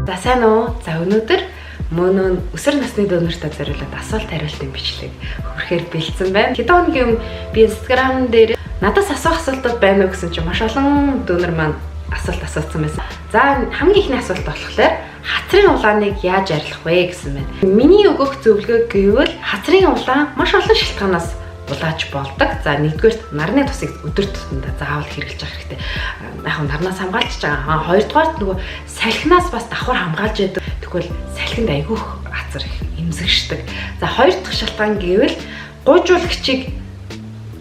За, сайн уу? За, өнөөдөр мөн өсвөр насны дүүнертэй зориулаад асуулт хариултын бичлэг хүргэхээр бэлдсэн байна. Хэдэн хоногийн өмнө би Instagram дээр надаас асуух асуултууд байна уу гэсэн чинь маш олон дүүнер маань асуулт асуусан байсан. За, хамгийн эхний асуулт болохоор хацрын улааныг яаж арилгах вэ гэсэн байна. Миний өгөх зөвлөгөө гэвэл хацрын улаан маш олон шалтгаанаас улааж болдог. За, нэгдүгээрт нарны тосыг өдөр тутамдаа заавал хэрэглэж явах хэрэгтэй. Яг нь нарнаас хамгаалж байгаа. Хоёрдугаарт нөгөө салхинаас бас давхар хамгаалж яадаг. Тэгвэл салхинд айгүйх хацар их эмзэгшдэг. За, хоёр дахь шалтгаан гэвэл гуужуулагчийг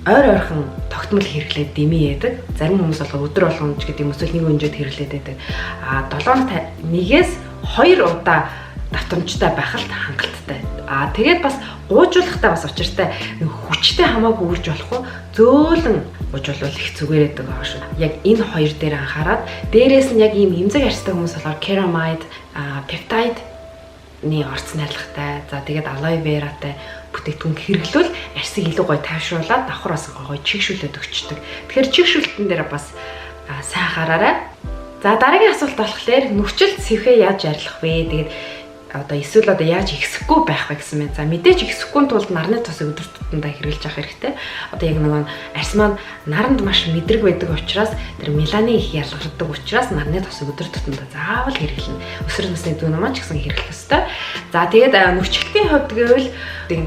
ойр ойрхон тогтмол хэрэглээд дэмий яадаг. Зарим хүмүүс болохоор өдөр болгон ч гэдэг юм эсвэл нэг өнжөөд хэрэглээд байдаг. А 7 хоногт нэгээс хоёр удаа давтамжтай байх л хангалттай. А тэгээд бас гуужуулахтаа бас учиртай, хүчтэй хамаагүй үрж болохгүй, зөөлөн гуужуулвал их зүгээр байдаг байгаа шүү. Яг энэ хоёр дээр анхаарад, дээрээс нь яг ийм эмзэг арьстай хүмүүс болохоор ceramide, peptide ны орц найрлагатай. За, тэгээд aloe vera тай бүтээгдэхүүн хэрэглүүл арьсыг илүү гоё тайвшруулад давхар бас гоё чигшүүлээд өгчдөг. Тэгэхээр чигшүүлтэн дээр бас сайн анхаараарай. За, дараагийн асуулт болохоор нүрчилт сэвхээ яаж арилгах вэ? Тэгээд одоо эсвэл одоо яаж ихсэхгүй байх вэ гэсэн мэт. За, мэдээж ихсэхгүй тулд нарны тосыг өдөр тутамдаа хэрэглэж явах хэрэгтэй. Одоо яг нөгөө арьс маань наранд маш мэдрэг байдаг учраас, тэр меланин их ялгардаг учраас нарны тосыг өдөр тутамдаа заавал хэрэглэнэ. Өсвөр насны дүүнер маань ч гэсэн хэрэглэх ёстой. За, тэгээд нүрчлэлтийн хувьд гэвэл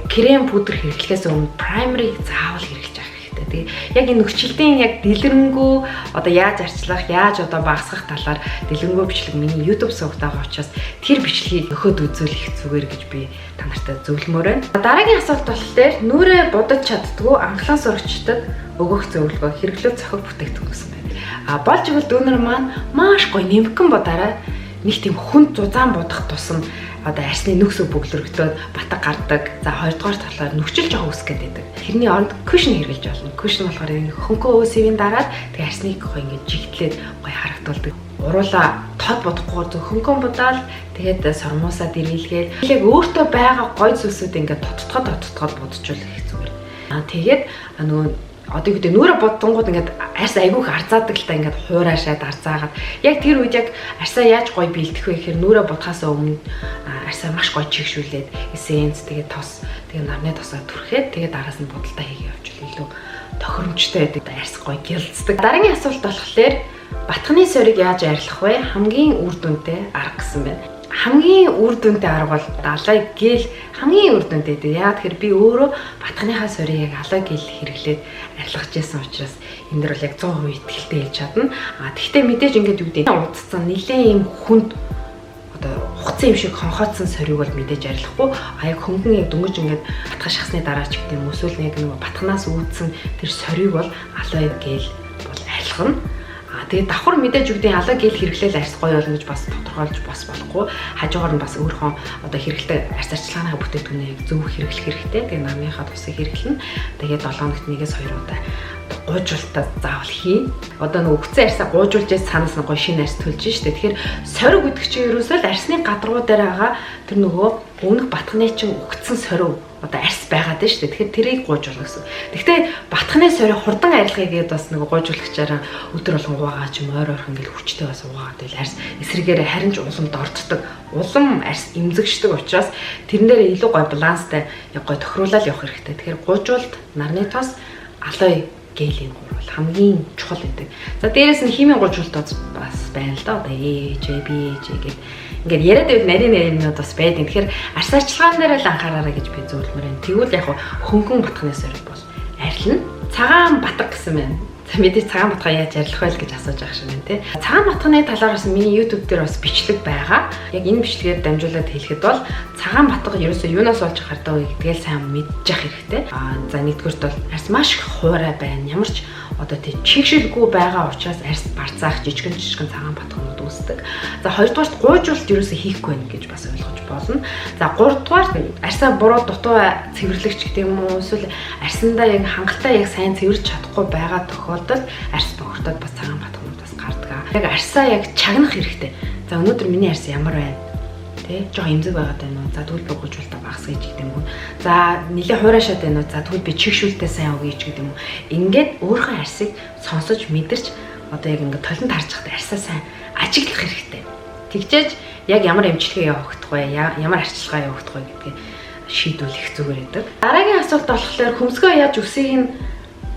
крем, пудр хэрэглэхээс өмнө primer ыг заавал хэрэглэж явах хэрэгтэй. Тэгээ яг энэ нүрчлэлтийн яг дэлгэрэнгүй одоо яаж арчлах, яаж одоо багасгах талаар дэлгэрэнгүй бичлэг миний YouTube сувагт байгаа учраас тэр бичлэгийг нөхөд үзүүлэх зүгээр гэж би та нартай зөвлөмөр байна. Дараагийн асуулт болохоор нүүрээ будаж чаддгүй анхлан сурагчдад өгөх зөвлөгөө, хэрэглүүл цохиг бүтээгдэхүүн гэсэн байна. А болж игэл дүүнер маань маш гоё нэмгэн будаарай. Нэг тийм хүнд зузаан будах тусам одоо арьсны нүксөө бөглөрөгдөөд батга гардаг. За, хоёрдугаар талаар нүрчил жоохон үүсэх гээд байдаг. Тэрний оронд cushion хэрэглэж болно. Cushion болохоор хөнгөн сэвийн дараад тэгээ арьсныг гоё ингэж жигтлээд гоё харагдуулдаг. Уруулаа тод будахгүйгээр зөв хөнгөн будаал, тэгээд сормуусаа дэрвэлгээл, яг өөртөө байгаа гоё зүйлсүүд ингээд тоттоход тоттоход будчвал их зүгээр. Аа, тэгээд нөгөө одоо юу гэдэг, нүүрээ буддангууд ингээд арьс айгүйх арзаадаг л та, ингээд хуурайшаад арзаагаад яг тэр үед яг арьсаа яаж гоё бэлдэх вэ гэхээр нүүрээ будахаас өмнө арьсаа маш гоё чигшүүлээд essence, тэгээд тос, тэгээд нарны тосоо түрхээд, тэгээд араас нь будалтаа хийгээ явуул илүү тохиромжтой байдаг, арьс гоё гялцдаг. Дараагийн асуулт болохоор батганы сорийг яаж арилгах вэ? Хамгийн үр дүнтэй арга гэсэн байна. Хамгийн үр дүнтэй арга бол aloe gel, хамгийн үр дүнтэй дээ. Яагаад тэгэхээр би өөрөө батганыхаа сорийг яг aloe gel хэрэглээд арилгаж байсан учраас энэ дэр бол яг 100% итгэлтэй хэлж чадна. А тэгвэл мэдээж ингээд юу гэдэг, удацсан нэлээд юм хүнд одоо хугацсан юм шиг хонхоодсон сорийг бол мэдээж арилгахгүй. А яг хөнгөн яг дөнгөж ингээд батга шахсны дараа ч гэдэг юм эсвэл яг нэг батганаас үүдсэн тэр сорийг бол aloe gel бол арилгана. Тэгээд давхар мэдээж үгдийн aloe gel хэрэглээл арьс гоё болно гэж бас тодорхойлж бас болохгүй. Хажуугаар нь бас өөрийнхөө одоо хэрэглэдэг арьс арчилгааныхаа бүтээгдэхүүнийг яг зөв хэрэглэх хэрэгтэй. Тэгээд нарныхаа тосыг хэрэглэнэ. Тэгээд 7 хоногт нэгээс хоёр удаа гуужуултаа заавал хийн. Одоо нэг үхсэн арьсаа гуужуулж яж цаанаас нь гоё шинэ арьс төлж штэ. Тэгэхээр сориг гэдэг чинь ерөөсөө л арьсны гадаргуу дээр байгаа тэр нөгөө өмнөх батганы чинь үхсэн сорив одоо арьс байгаад байна шүү дээ. Тэгэхээр тэрийг гуужуулах гэсэн. Гэхдээ батганы сорийг хурдан арилгая гэдээ бас нөгөө гуужуулагчаараа өдөр болгон угаагаа ч юм, ойр ойрхон ингээл хүчтэй бас угаагаад байл арьс эсрэгээр харин ч улам дорддог. Улам арьс эмзэгшдэг учраас тэрэн дээр илүү гоё баланстай яг гоё тохируулаад явах хэрэгтэй. Тэгэхээр гуужуулт, нарны тос, aloe gel ийн гурвал хамгийн чухал байдаг. За, дээрэс нь химийн гуужуулт бас байна л да. Одоо AHA, BHA гэдэг ингээд яриад байвал нарийн нарийн юмнууд бас байдаг. Тэгэхээр арьс арчилгаан дээр л анхаараарай гэж би зөвлөмөр байна. Тэгвэл яг хөнгөн батганы сориг бол арилна. Цагаан батга гэсэн байна. За, мэдээж цагаан батгаа яаж арилгах вэ гэж асууж байгаа шиг байна, тий. Цагаан батганы талаар бас миний YouTube дээр бас бичлэг байгаа. Яг энэ бичлэгээр дамжуулаад хэлэхэд бол цагаан батга ерөөсөө юунаас болж гардаг вэ гэдгээл сайн мэдчих хэрэгтэй. Аа, за, нэгдүгээрт бол арьс маш их хуурай байна. Ямар ч одоо тий чигшилгүй байгаа учраас арьс барцаах жижигэн жижигэн цагаан батганууд үүсдэг. За, хоёрдугаарт гуужуулалт ерөөсөө хийхгүй байна гэж бас ойлгож болно. За, гуравдугаарт арьсаа буруу дутуу цэвэрлэгч гэдэг юм уу, эсвэл арьсандаа яг хангалттай яг сайн цэвэрч чадахгүй байгаа тохиолдолд арьс бохирдоод бас цагаан батганууд бас гардаг. Яг арьсаа яг чагнах хэрэгтэй. За, өнөөдөр миний арьс ямар байна? Тэ, жоо эмзэг байгаад байна уу? За, тэгвэл би гуужуултаа багасгая ч гэдэг юм уу. За, нэлээ хуурайшаад байна уу? За, тэгвэл би чигшүүлтээ сайн өгье ч гэдэг юм уу. Ингээд өөрийнхөө арьсыг сонсож мэдэрч одоо яг ингээд толинд харж байхдаа арьсаа сайн ажиглах хэрэгтэй. Тэгжээж яг ямар эмчилгээ явагдах вэ? Ямар арчилгаа явагдах вэ гэдгийг шийдвүл их зүгээр байдаг. Дараагийн асуулт болохоор хөмсгөө яаж үсийг нь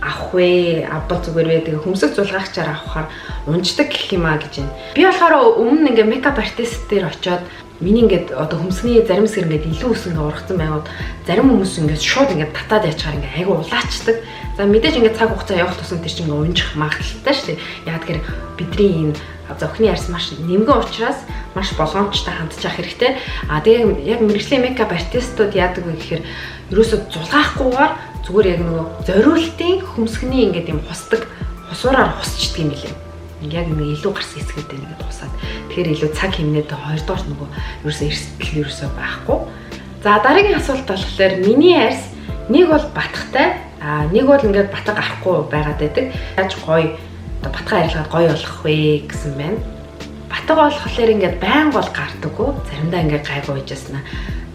авах вэ? Авбал зүгээр вэ? Тэгээ хөмсөг зулгаагчаар авахаар унждаг гэх юм а гэж байна. Би болохоор өмнө ингээ makeup artist дээр очиод миний ингээд одоо хөмсгний зарим хэсгэр ингээд илүү ус ингээ ургацсан байгаад, зарим хүмүүс ингээд шууд ингээд татаад ячгаар ингээ айгу улаачдаг. За, мэдээж ингээд цаг хугацаа явах тусам тэр чинь ингээ унжих магадлалтай шүү дээ. Яг тэгэхээр бидний энэ зохины арьс маш нэмгэн учраас маш болгоомжтой хандчих хэрэгтэй. А тэгээ яг мэргэжлийн makeup artist ууд яадаг вэ гэхээр ерөөсө зулгаахгүйгээр зүгээр яг нөгөө зориултын хөмсгний ингээд юм хусдаг хусуураар хусчдаг юм билээ. Яг нэг илүү гарсан хэсгүүдээ ингээд хусаад, тэгэхээр илүү цаг хэмнээд, хоёрдугаар нөгөө ерөөсөө эрсдэл ерөөсөө байхгүй. За, дараагийн асуулт болохоор миний арьс нэг бол батгатай, а нэг бол ингээд батга гарахгүй байгаад байдаг. Яаж гоё одоо батгаа арилгаад гоё болох вэ гэсэн байна. Батга болохоор ингээд байнга бол гардаггүй. Заримдаа ингээд гайгүй байжсанаа,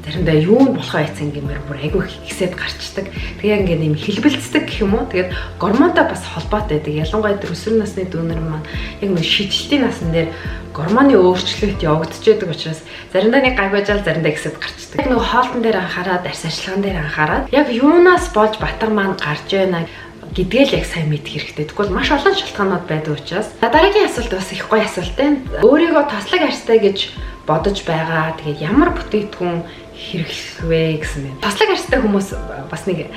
заримдаа юу нь болохоо айцсан гэмээр бүр айгүй ихсээд гарчдаг. Тэгээ ингээд юм хэлбэлцдэг гэх юм уу. Тэгээд гормонтой бас холбоотой байдаг. Ялангуяа тэр өсвөр насны дүүнер маань яг нэг шижилтийн насан дээр гормоны өөрчлөлт явагдчихэдэг учраас заримдаа нэг гайгүй жаал, заримдаа ихсээд гарчдаг. Яг нэг хоолтон дээр анхаарад, арьс арчилгаан дээр анхаарад, яг юунаас болж батга маань гарч байна гэдгээ л яг сайн мэдэх хэрэгтэй. Тэгвэл маш олон шалтгаанууд байдаг учраас. Дараагийн асуулт бас их гоё асуулт байна. Өөрийгөө тослог арьстай гэж бодож байгаа. Тэгээд ямар бүтээгдэхүүн хэрэглэх вэ гэсэн байна. Тослог арьстай хүмүүс бас нэг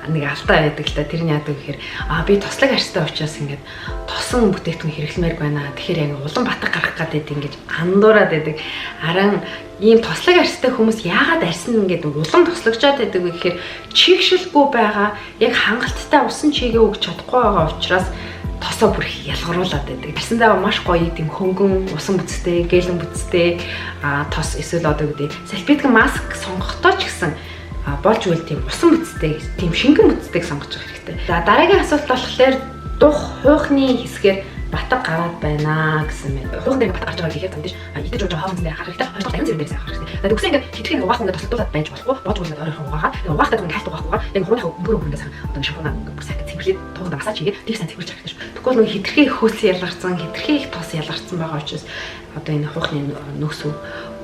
нэг алдаа байдаг л та. Тэр нь яадаг гэхээр а би тослог арьстай учраас ингээд тосон бүтээгдэхүүн хэрэглэмээр байна. Тэгэхээр яг улам батга гарах гэдэг ингэж андуураад байдаг. Харин ийм тослог арьстай хүмүүс яагаад арьс нь ингээд улам тослогжоод байдаг вэ гэхээр чийгшилгүй байгаа, яг хангалттай усан чигээ өгч чадахгүй байгаа учраас тосоо бүр их ялгаруулад байдаг. Арьсандаа маш гоё тийм хөнгөн усан бүтцтэй, гелэн бүтцтэй тос эсвэл одоо гэдэг салфетик маск сонгохдоо ч гэсэн болж үйл тийм усан бүтцтэй, тийм шингэн бүтцтэйг сонгож явах хэрэгтэй. За, дараагийн асуулт болохоор дух хуухны хэсгээр батга гараад байна гэсэн байна. Хуухны дээр батга гарч байгаа гэхээр мэдээж идэж ууж байгаа хоолн дээр анхаарах хэрэгтэй. Хоёрдугаар ариун цэвэр дээрээс анхаарах хэрэгтэй. За, төгсөн ингээд хэтэрхий угаах, ингээд тослогдуулаад байж болохгүй. Болж ингээд ойрхон угаагаад, тэгээ угаахтаа зүгээр хальт угаахгүйгээр яг хурууныхаа өнгөрөө ингээд сайн одоо шампунаа ингээд бүр сайн цэвэрлээд, туганд масаж хийгээд тэр сайн цэвэрлж авах хэрэгтэй шүү. Тэгвэл нөгөө хэтэрхий их хөөс ялгарсан, хэтэрхий их тос ялгарсан байгаа учраас одоо энэ хуухны нөхс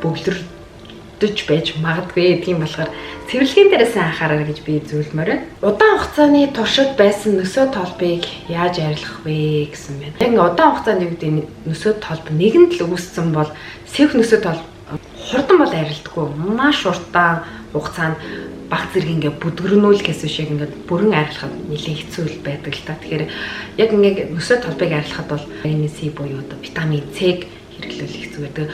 бөглөрдөж байж магадгүй. Тийм болохоор цэвэрлэгийн дээрээс анхаараа гэж би зөвлөмөр байна. Удаан хугацааны туршид байсан нөсөө толбыг яаж арилгах вэ гэсэн байна. Яг ингээ удаан хугацаанд юу гэдэг нөсөө толб нэгэнд л үүссэн бол сэвх нөсөө толб хурдан бол арилдаггүй. Маш уртаан хугацаанд баг зэрэг ингээ бүдгэрнүүлэхээс биш яг ингээ бүрэн арилгахад нэлээд хэцүү л байдаг л та. Тэгэхээр яг ингээ нөсөө толбыг арилгахад бол витамин С буюу одоо витамин С-г хэрэглүүл их зүгээр. Тэгээ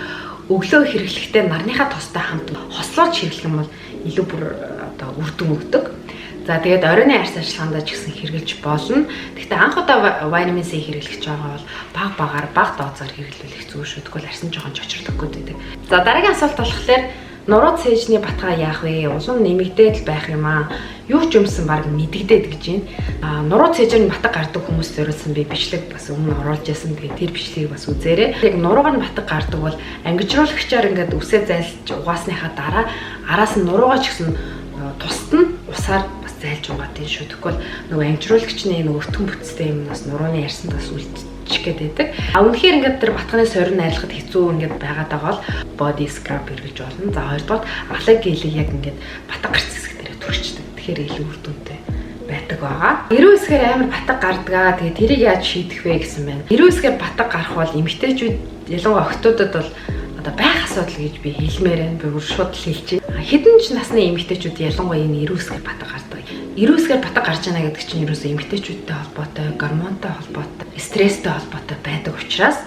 өглөө хэрэглэхдээ нарныхаа тостой хамт хослуулж хэрэглэх юм бол илүү бүр одоо үр дүн өгдөг. За, тэгээд оройн арьс арчилгаандаа ч гэсэн хэрэглэж болно. Гэхдээ анх удаа витамин С хэрэглэж байгаа бол баг багаар, баг дозоор хэрэглүүлэх зүгээр шүү. Тэгвэл арьс нь жоохон чочрлох гээд байдаг. За, дараагийн асуулт болохоор нуруу цээжний батгаа яах вэ? Улам нэмэгдээд л байх юм аа. Юу ч юмсан баг мэдэгдээд гэж байна. А нуруу цээжээр нь батга гардаг хүмүүс зориулсан би бичлэг бас өмнө оруулж ясан. Тэгээд тэр бичлэгийг бас үзээрэй. Яг нуруугаар нь батга гардаг бол ангижруулагчаар ингээд үсээ зайлж угаасныхаа дараа араас нь нуруугаа ч гэсэн тусад нь усаар бас зайлж угаад тийм шүү. Тэгвэл нөгөө ангижруулагчны нөгөө өртгөн бүтцтэй юмнаас нурууны арьсанд бас үлдчих гээд байдаг. А үнэхээр ингээд тэр батганы сорин арилгахад хэцүү ингээд байгаад байгаа бол body scrub хэрэглэж болно. За, хоёрдугаар алаг гелийг яг ингээд батга гарц хэсэг дээр түрчдэг. Тэгэхээр илүү үр дүнтэй байдаг байгаа. Эрүү хэсгээр амар батга гардгаа. Тэгээ тэрийг яаж шийдэх вэ гэсэн байна. Эрүү хэсгээр батга гарах бол эмэгтэйчүүд, ялангуяа охтуудад бол одоо байх асуудал гэж би хэлмээр байна. Би бүр шууд л хэлчихье. Хэдэн ч насны эмэгтэйчүүд ялангуяа энэ эрүү хэсгээр батга гардаг. Эрүү хэсгээр батга гарч байна гэдэг чинь ерөөсөө эмэгтэйчүүдтэй холбоотой, гормонтой холбоотой, стресстэй холбоотой байдаг учраас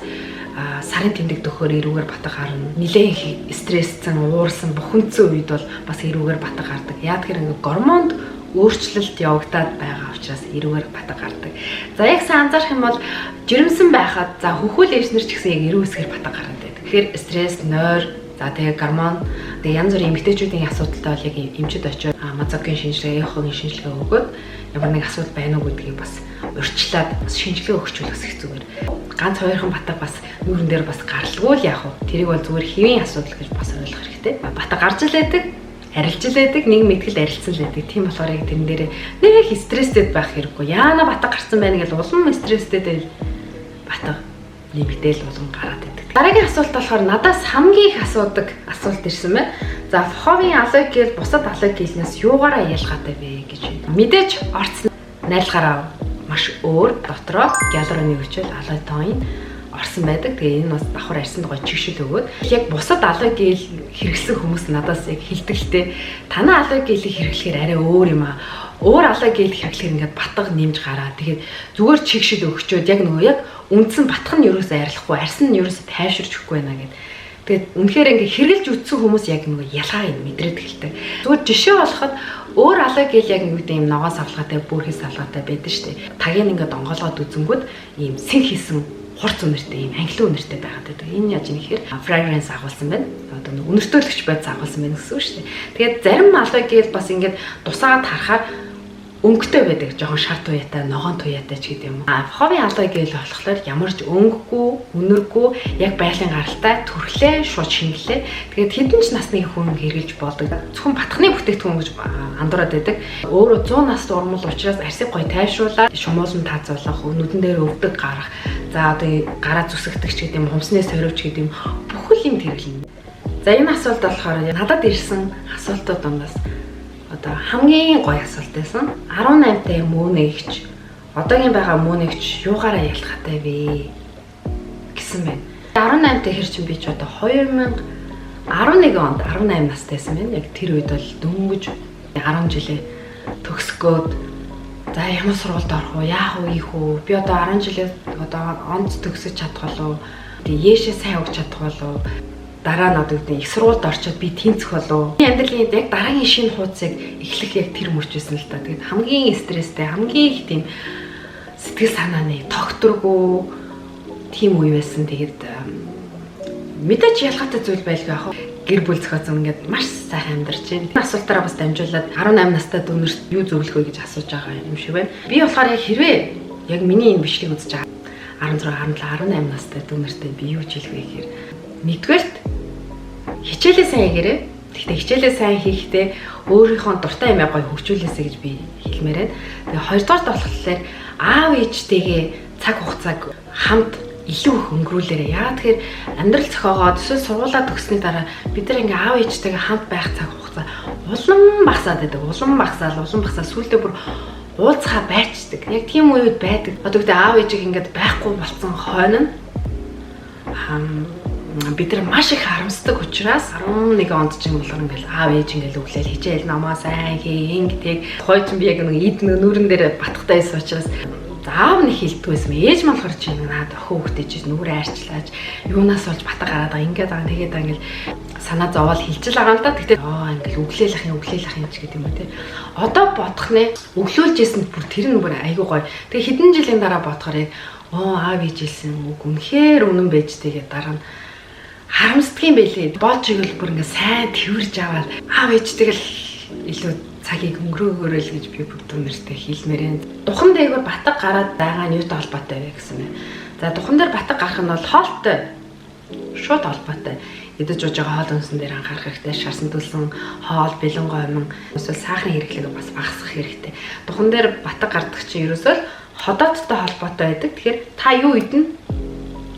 сарын тэмдэг дөхөөр эрүүгээр батга гарна. Нилээн их стрессцэн, уурсан, бухимдсан үед бол бас эрүүгээр батга гардаг. Яа тэгэхээр ингээ гормонд өөрчлөлт явагдаад байгаа учраас эрүүгээр батга гардаг. За, яг сайн анзаарах юм бол жирэмсэн байхад, за, хөхүүл ээжнэр ч гэсэн яг эрүү хэсгээр батга гараад байдаг. Тэгэхээр стресс, нойр, за, тэгээ гормон, тэгээ янз бүрийн эмэгтэйчүүдийн асуудалтай бол яг эмчид очиод мазокийн шинжилгээ, эхогийн шинжилгээ өгөөд ямар нэг асуудал байна уу гэдгийг бас урьдчилаад бас шинжилгээ өгчүүл бас их зүгээр. Ганц хоёрхан батга бас нүүрэн дээр бас гаралгүй л яах вэ? Тэрийг бол зүгээр хэвийн асуудал гэж бас ойлгох хэрэгтэй. Батга гарч л байдаг, арилж л байдаг, нэг мэтгэл арилцсан л байдаг. Тийм болохоор яг тэрэн дээр нэг их стресстэй байх хэрэггүй. Яана батга гарцсан байна гэж улам стресстэй байл батга Нэмэгдээл болгон гараад идэг. Дараагийн асуулт болохоор надаас хамгийн их асуудаг асуулт ирсэн байна. За, Фоховын aloe gel бусад aloe gel нээс юугаараа ялгаатай вэ гэж байна. Мэдээж орц найрлагаараа маш өөр, дотроо гиалуроны хүчил, allantoin орсон байдаг. Тэгээ энэ бас давхар арьсанд гоё чигшил өгөөд, яг бусад aloe gel хэрэглэсэн хүмүүс надаас яг хэлдэг л те. Танай aloe gel ийг хэрэглэхээр арай өөр юм аа. Өөр aloe gel хэрэглэхээр ингээд батга нэмж гараа. Тэгээд зүгээр чигшил өгчөөд яг нөгөө яг үндсэн батх нь ерөөсөө арилахгүй, арьс нь ерөөсөө тайвширч өгөхгүй байна гэд. Тэгээд үнэхээр ингээ хэрэглэж үзсэн хүмүүс яг нөгөө ялгаа юм мэдрээд эхэлдэг. Зүгээр жишээ болоход өөр aloe gel яг нэг юм ногоон савлгаатай, бүрхий савлгаатай байдаг шүү дээ. Тагийг ингээд онгоолгоод үзэнгүүд ийм сэн хийсэн хурц үнэртэй, ийм анхлын үнэртэй байгаад байдаг. Энэ яаж юм гэхээр fragrance агуулсан байна. Одоо нэг үнэртөөлөгч бодис агуулсан байна гэсэн үг шүү дээ. Тэгээд зарим aloe gel бас ингээд дусаагаад харахаар өнгөтэй байдаг. Жоохон шар туяатай, ногоон туяатай ч гэдэг юм. А Фоховын aloe gel болохоор ямар ч өнгөгүй, үнэргүй, яг байгалийн гаралтай, түрхлээ, шууд шингэлээ. Тэгээд хэдэн ч насны хүн хэрэглэж болдог. Зөвхөн батхны бүтээгдэхүүн гэж андуураад байдаг. Өөрөө 100 нас урмал учраас арьсыг гоё тайвшруулаад, шумуулан таазуулах, нүдэн дээр өвдөг гарах, за одоо гараа зүсгдэг ч гэдэг юм, хумсны сорилч гэдэг юм, бүхэл юм хэрэглэнэ. За, энэ асуулт болохоор надад ирсэн асуултууд дундаас одоо хамгийн гоё асуулт байсан. 18 тай мөнэгч одоогийн байгаа мөнэгч юугаараа ялгаатай вэ гэсэн байна. 18 тай хэр чинь би ч одоо 2011 онд 18 настай байсан байна. Яг тэр үед бол дөнгөж 10 жилээ төгсгөөд, за, ямар сургуульд орох уу, яах вэ, ийх үү? Би одоо 10 жилээ одоо онц төгсөж чадах болов уу? Тэгээ ээшээ сайн өгч чадах болов уу? Дараа нь одоо гэдэг их сургуульд орчоод би тэнцэх болов. Амьдралын яг дараагийн шинэ хуудсыг эхлэх яг тэр мөч байсан л та. Тэгээд хамгийн стресстэй, хамгийн их тийм сэтгэл санааны тогтворгүй тийм үе байсан. Тэгээд мэдээж ялгаатай зүйл байлгүй яах вэ? Гэр бүл зохиоцсон, ингээд маш сайхан амьдарч байна. Асуултаараа бас дамжуулаад 18 настай дүүнерт юу зөвлөх вэ гэж асууж байгаа юм шиг байна. Би болохоор яг хэрвээ яг миний энэ бичлэгийг үзэж байгаа 16, 17, 18 настай дүүнертэй би юу хэлэх вэ гэхээр, нэгдүгээрт, хичээлээ сайн хийгээрэй. Гэхдээ хичээлээ сайн хийхдээ өөрийнхөө дуртай юмаа гоё хөгжүүлээсэй гэж би хэлмээр байна. Тэгээ хоёрдугаарт болохоор аав ээжтэйгээ цаг хугацааг хамт илүү их өнгөрүүлээрэй. Яагаад тэгэхээр амьдрал зохиогоод эсвэл сургуулаа төгссөний дараа бид нар ингээ аав ээжтэйгээ хамт байх цаг хугацаа улам багасаад байдаг. Улам багасаал, улам багасаа сүүлдээ бүр уулзахаа байчдаг. Яг тийм үеуд байдаг. Одоо гэхдээ аав ээжийг ингээд байхгүй болцсон хойно нь бид нар маш их харамсдаг учраас 11 онд ч юм болохоор ингээл аав ээж ингээл өглөөл хичээл намаа сайн хий, ингэ тэг хойч би яг нэг эд нүүрэн дээр батхтай байсан учраас заав нэг хилдэггүй байсан. Ээж маань болохоор чи наад охин хүүхдээ чи нүрээ арчлаач, юунаас болж батга гараад байгаа, ингээд байгаа, тэгээд байгаа ингээл санаа зовоол хилчил байгаа юм да. Тэгтээ аа ингээл өглөөл ах юм, өглөөл ах юм ч гэдэг юм уу те. Одоо бодох нэ, өглөөлж исэн бүр тэр нь бүр айгүй гоё. Тэгээ хэдэн жилийн дараа бодохоор яг оо аав ээж хэлсэн үг үнэхээр үнэн байж, тэгээд дараа нь харамсдаг юм байлээ. Болж игэл бүр ингээ сайн тэрж аваад аав ээжтэйг л илүү цагийг өнгөрөөгөөрэй л гэж би бүр дүүнертэй хэлмээр байна. Духан дээгүүр батга гараад байгаа нь юутай холбоотой вэ гэсэн юм. За, духан дээр батга гарах нь бол хоолтой шууд холбоотой. Идэж ууж байгаа хоол хүнсэн дээр анхаарах хэрэгтэй. Шарсан төлсөн хоол, бэлэн гомон, эсвэл сахарын хэрэглээг бас багасгах хэрэгтэй. Духан дээр батга гардаг чинь ерөөсөө л ходоодтой холбоотой байдаг. Тэгэхээр та юу идэнэ?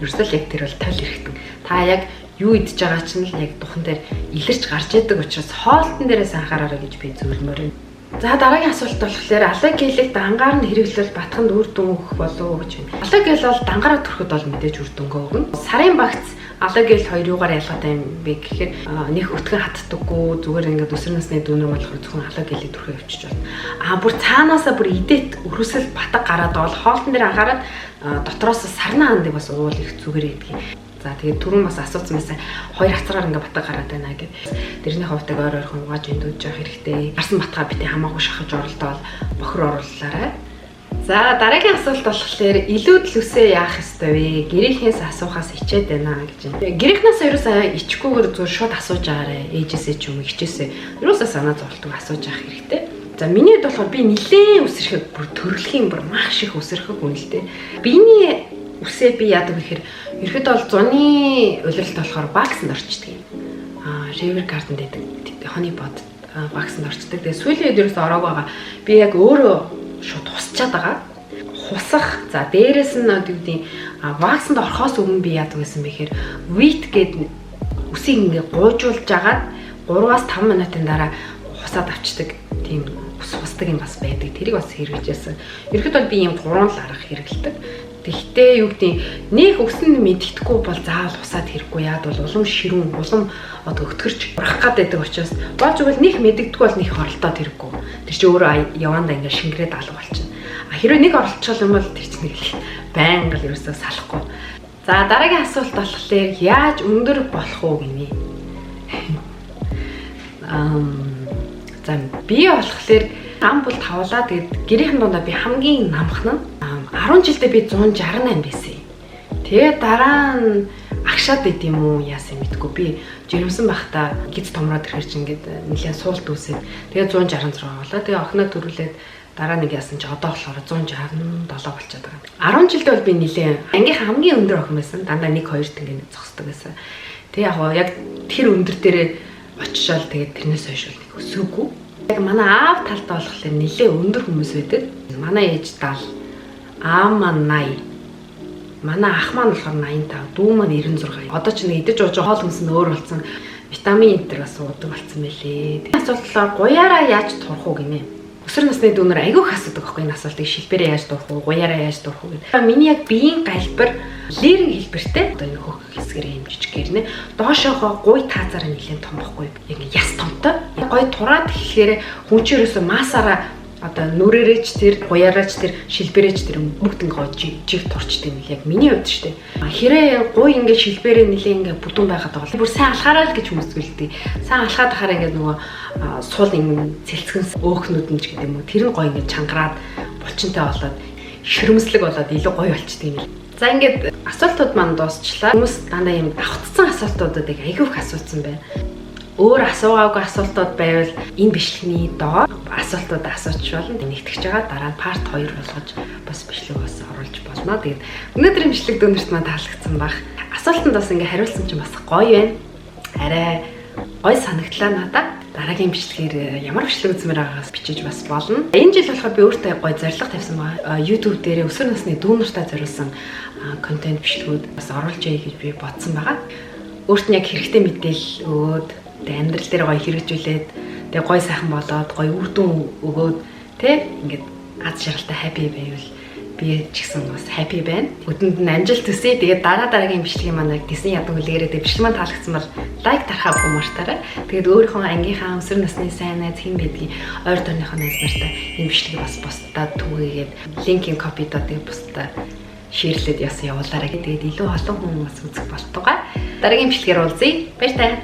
Ерөөсөө л яг тэр бол толь эрхтэн. Та яг юу идэж байгаа чинь л яг духан дээр илэрч гарч идэг учраас хоолтон дээрээс анхаараарай гэж би зөвлөмөр байна. За, дараагийн асуулт болохоор aloe gel ийг дангаар нь хэрэглэвэл батганд үр дүн өгөх болов уу гэж байна. Aloe gel бол дангараа түрхэд бол мэдээж үр дүнгээ өгнө. Сарын багц aloe gel хоёр юугаар ялгаатай юм бэ гэхээр нэг өтгөн хаттдаггүй, зүгээр ингээд өсвөр насны дүүнер болохоор зөвхөн aloe gel ийг түрхээ явчих болно. А бүр цаанаасаа бүр идэт өрөөсөл батга гараад бол хоолтон дээр анхаарад, дотроос сарнаа андыг бас уул их зүгээр гэдгийг. За, тэгээд түрүүн бас асуусан байсан. Хоёр хацраар ингээ батга гараад байна гэд. Тэрний хувьдаг ойр ойрхон угааж эндүүж явах хэрэгтэй. Гарсан батгаа бити хамаагүй шахаж оролдоол бохир орууллаарай. За, дараагийн асуулт болохоор илүүд лүсээ яах ёстой вэ? Гэрийнхээс асуухаас ичээд байна гэж байна. Гэрийнхнээс ерөөсөө ичгүүгээр зүгээр шууд асууж агаарай. Ээжээсээ ч юм эгчээсээ ерөөсөө санаа зовлтгүй асууж явах хэрэгтэй. За, миний хувьд болохоор би нилээн үсрэхэг, бүр төрөлхийн бүр маш их үсрэхэг хүн л дээ. Биений үсээ би яадаг вэ гэхээр ерхэд бол зуны улиралд болохоор wax анд орчдөг юм. Аа, River Garden гэдэг honey pot wax анд орчдөг. Тэгээ сүүлийн үед ерөөсөө ороог байгаа. Би яг өөрөө шууд хусчаад байгаа. Хусах. За, дээрэс нь одоо юу гэдэг, wax анд орохоос өмнө би яадаг байсан бэ гэхээр Veet гээд үсийг ингээ гуйжуулж агаад 3-аас 5 минутын дараа хусаад авчдаг тийм ус хусдаг юм бас байдаг. Тэрийг бас хэрэгжижсэн. Ерхэд бол би ийм гурван л арга хэрэглэдэг. Тэгтээ юу гэдэг, нэг өсөн мэддэхгүй бол заавал хусаад хэрэггүй. Яад бол улам ширүүн, улам одоо өтгөрч урах гад байдаг учраас болж игэл нэг мэддэггүй бол нэг оролдоод хэрэггүй. Тэр чи өөрөө явандаа ингээ шингэрээд алга болчихно. А хэрвээ нэг оролцох юм бол тэр чинь нэг л байнга л ерөөсөө салахгүй. За, дараагийн асуулт болохоор яаж өндөр болох уу гинэ. За, би болохоор ам бол тавлаа, тэгээд гэрийнхэн дундаа би хамгийн намхан нь. 10 жилдээ би 168 байсан юм. Тэгээд дараа нь агшаад байд юм уу, яасан мэдгүй, би жирэмсэн байхдаа гиз томроод ирэхэр чинь ингээд нэлээд суулт үүсээд, тэгээд 166 болоо. Тэгээд охиноо төрүүлээд дараа нэг яасан чи одоо болохоор 167 болчиход байгаа. 10 жилдээ бол би нэлээд ангийнхан хамгийн өндөр охин байсан. Дандаа 1 2 тэнгээ зогсдог байсан. Тэгээ яг тэр өндөр дээрээ очичоол, тэгээд тэрнээс хойш бол нэг өсөөгүй. Яг манай аав талдаа болохоор нэлээд өндөр хүмүүс байдаг. Манай ээж 70, аав маань 80. Манай ах маань болохоор 85, дүү маань 96. Одоо ч нэг идэж ууж хоол хүнс нь өөр болсон. Витамин энэ төр бас уудаг болсон мэлээ. Асуулт болохоор гуяараа яаж турах уу гинэ. Өсвөр насны дүүнер айгүй их асуудаг байхгүй энэ асуултыг, шилбэрээ яаж турах уу, гуяараа яаж турах уу гэдэг. Миний яг биеийн галбир лерэн хэлбэртэй, одоо энэ хөх хэсгэрээ юм жижиг гэрнэ. Доошоохоо гуй таазаараа нэлээд том байхгүй. Яг яс томтой. Гой тураад эхлэхээр хүн чинь ерөөсөө массаараа одоо нүрээрээч тэр, гуяраач тэр, шилбэрээч тэр, бүгд ингээ гой жиг турчдаг юм л яг миний хувьд шүү дээ. Хэрэг гуй ингээ шилбэрээ нэлээ ингээ бүдүүн байгаад байгаа бол бүр сайн алхаарай л гэж хүмүүс зүйлдэг. Сайн алхаад ахаараа ингээ нөгөө сул ингээ цэлцгэн өөхнүүд нь ч гэдэг юм уу, тэр нь гой ингээ чангараад, булчинтай болоод, ширмэслэг болоод илүү гоё болчдөг юм л. За, ингээд асуултууд маань дуусчлаа. Хүмүүс дандаа юм давхцсан асуултуудыг айгүй их асуусан байна. Өөр асуугаагүй асуултууд байвал энэ бичлэгний доор асуултууд асууч болно. Нэгтгэж байгаа, дараа нь part 2 болгож бас бичлэг бас оруулж болно. Тэгээд өнөөдрийн бичлэг дүүнерт маань таалагдсан байх. Асуултанд бас ингээ хариулсан чинь бас гоё байна. Арай гоё санагдлаа надад. Дараагийн бичлэгээр ямар бичлэг үзмээр байгаагаас бичиж бас болно. Энэ жил болохоор би өөртөө гоё зорилго тавьсан байгаа. YouTube дээр өсвөр насны дүү нартай зориулсан контент бичлэгүүд бас оруулж яя гэж би бодсон байгаа. Өөрт нь яг хэрэгтэй мэдээлэл өгөөд, тэгээ амьдрал дээр гоё хэрэгжүүлээд, тэгээ гоё сайхан болоод, гоё үр дүн өгөөд, тэ ингээд аз жаргалтай happy байвал би ч гэсэн бас happy байна. Өдөнд нь амжилт хүсье. Тэгээд дараа дараагийн бичлэгийн маань тесэн ядан хүлээгээрэй. Тэгээд бичлэг маань таалагдсан бол like дарахаа бүү мартаарай. Тэгээд өөрийнхөө ангийнхаа өсвөр насны сайн найз хэн байдгийг, ойр тойрныхоо найз нартай энэ бичлэгийг бас бусдад түгээгээд, линкийг copy доо, тэгээд бусдад share лээд ясан явуулаарай. Тэгээд илүү олон хүн бас үзэх болтугай. Дараагийн бичлэгээр уулзъя. Баяртай.